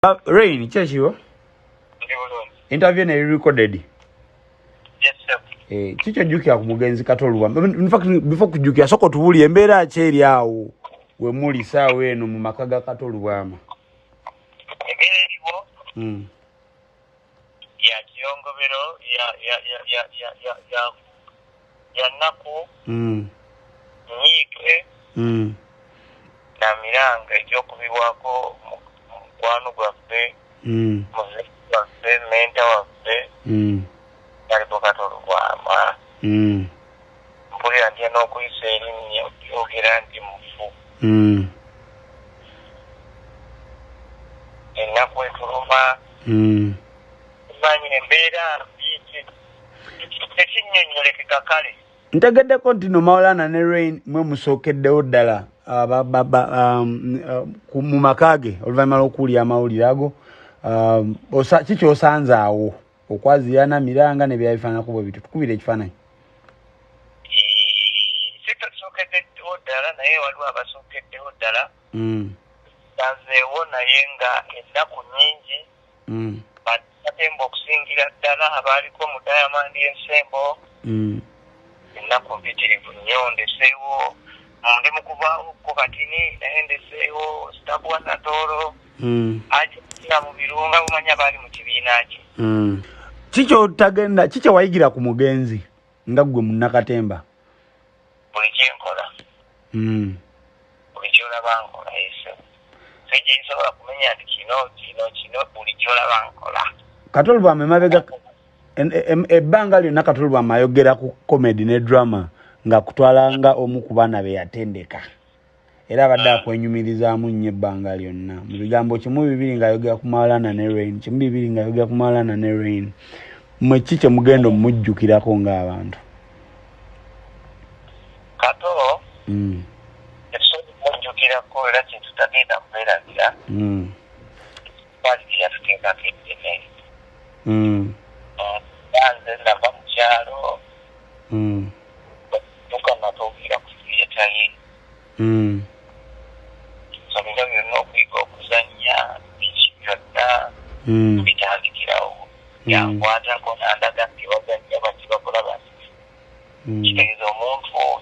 Rain, kyekiwo interview ne recorded. Yes, sir. Kiki ojjukira ku mugenzi Kato Lubwama? In fact, before kujjukira, sooka otubuulire embeera ki eri awo we muli saawa eno mu maka ga Kato Lubwama. Embeera eriwo ya kiyongobero, ya ya ya ya ya ya ya ya nnaku nyiike na miranga egy'okubibwako mukwano gwaffe, muzeeyi waffe, mentor waffe, aliko Kato Lubwama. Mpulira ntya n'okuyisa erinnya okyogera nti mufu. Ennaku etuluma. Manyi embeera mbi, tekinnyonnyolekeka kale. Ntegeddeko nti no Maulana ne Rain mwe musookeddewo ddala mu maka ge oluvannyuma lw'okuwulira amawulire ago. Kiki osanze awo okwaziyana miranga ne byabifaananako bwe bityo? Tukubira ekifaananyi. Si tusookeddewo ddala, naye waliwo abasookeddewo ddala. Sanzeewo naye nga ennaku nnyingi. Batemba okusingira ddala abaaliko mu Diamond Ensemble. Ennaku mpitirivu nnyo. Ndeseewo, ndi mu kuvaawokko katini, naye ndeseewo Stabua Natooro ajira mu birunga bumanya baali mu kibiina kye. Kiki otagenda, kiki wayigira ku mugenzi nga ggwe munnakatemba? Buli kyenkola, buli kyolaba nkola, ese sijja nsobola kumenya nti kino kino kino, buli kyolaba nkola. Kato Lubwama emabega ebbanga lyonna Kato Lubwama ayogera ku comedy ne drama nga kutwala nga omu ku baana be yatendeka, era abadde akwenyumirizaamu nnyo ebbanga lyonna mu bigambo kimu bibiri ng'ayogera ku Maulana ne Rain, kimu bibiri ng'ayogera ku Maulana ne Rain. Mmwe ki kye mugenda omujjukirako ng'abantu? Kato ekisobola okumujjukirako era kyetutagenda kubeerabira, kwali yatuteekako eddene. Nze nava mu kyalo, tuka natuukira ku theatre ye. So bino byonna, okuyiga okuzannya, biki byonna, bitandikirawo. Yankwatako nandaga nti bazannya bati, bakola bati. Kitegeeza omuntu oyo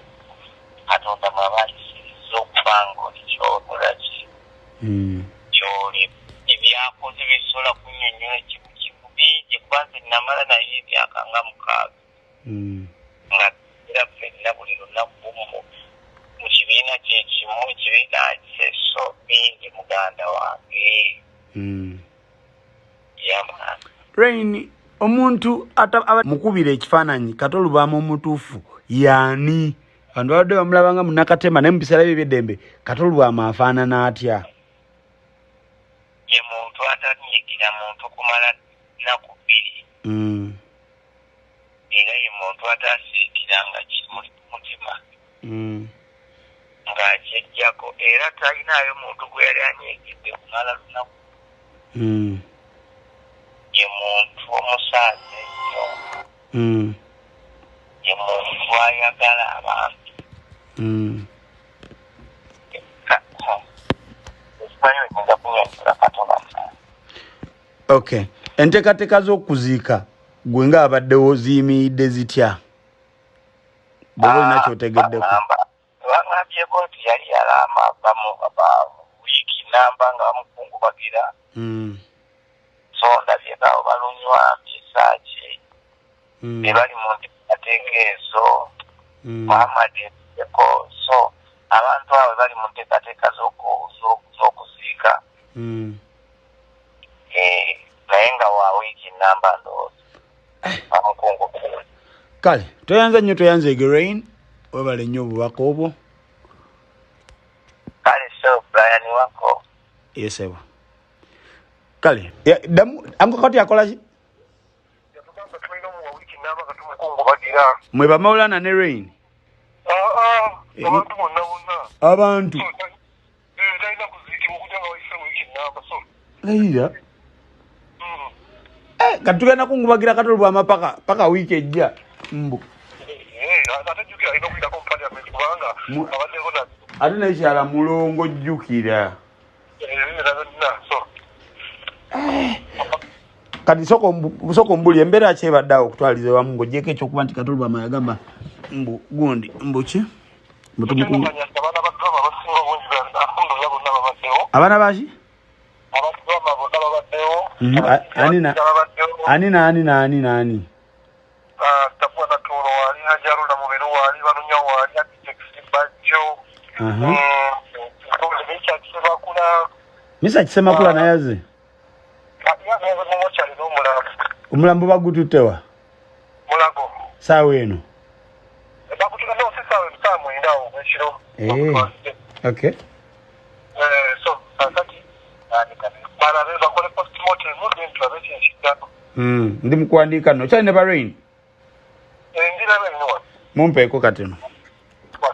Katonda mwaba ayisiriza okuba nga oli kyokola ki kyoli. Ebyakoze bisobola kunnyonnyola kimu kimu, bingi, kuba nze namala naye emyaka nga 6 nga era ffenna buli lunaku mu kibiina kyekimu, ekibiina kye. So bingi, muganda wange. Yama. Rain, omuntu mukubira ekifaananyi Kato Lubwama omutuufu yaani? Abantu babadde bamulabanga munnakatemba, naye mu biseera bye ebyeddembe Kato Lubwama afaanana atya? Ye muntu atanyiigira muntu kumala nnaku 2. Era ye muntu atasiikiranga kimuli ku mutima ng'akyejjako, era talinaayo muntu gwe yali anyiigidde kumala lunaku. Ye muntu omusaaza ennyo. Ye muntu ayagala abantu. Ekimanyi oyinza kunyonyola katono. Okay, enteekateeka z'okuziika gwe nga abaddewo ziyimiridde zitya, bw'oba olina kyotegeddeko? Baŋambyeko nti yali yalaama wiiki namba nga bamukungubagira. So ndabyeko abo balunywa misaaki be bali mu nteekateeka ezo. Muhammad eko, so abantu abo bali mu nteekateeka z'okuziika. Naye nga wa wiiki namba ndowooza bamukungubagira. Kale toyanza nnyo, toyanza Rain, webale nnyo obubaka obwo. Kale, so Brian wako. Yesebo, kale ddamu anko kati akola ki? Yatugamba tulina omuwa wiiki namba nga tumukungubagira. Mwe bamaulana ne Rain? Abantu bonna bonna. Abantu. Talina kuziikibwa okujja nga wayise wiiki namba, so Layira. Kati tugenda kungubagira Kato Lubwama paka wiiki ejja mbu. Ate jjukira alina okuyitako mu parliament kubanga abaddeko na Ate nekyala mulongo, jjukira. Ebirala byonna, so Kati sooka ombuli embeera ki ebadde awo okutwaliza ewamu ng'ogyeko ekyokuba nti Kato Lubwama yagamba mbu gundi mbu ki? Mbu Kyennamanya nti abaana ba drama abasinga obungi, alhamdulillah, bonna babaddewo. Abaana baki? Aba drama bonna babaddewo. Babaddewo. Ani naani naani naani? Tabua Natoolo waali, Hajaruna Mubiru waali, Balunya waali, Architects Bajjo, Richard Semakula. Misa Kisemakula naye aze? Yagenze n'omulambo. Omulambo bagututtewa? Mulago. Saawa eno? Bagutula, no, si saawa eno, 9:30 awo ekiro. Okay. So kakati balabe bakole postmortem, then tulabe kyekiddako. Ndi mukuwandiika nno. Kyali ne Bahrain? Ndiraba eno. Mumpeeko katino.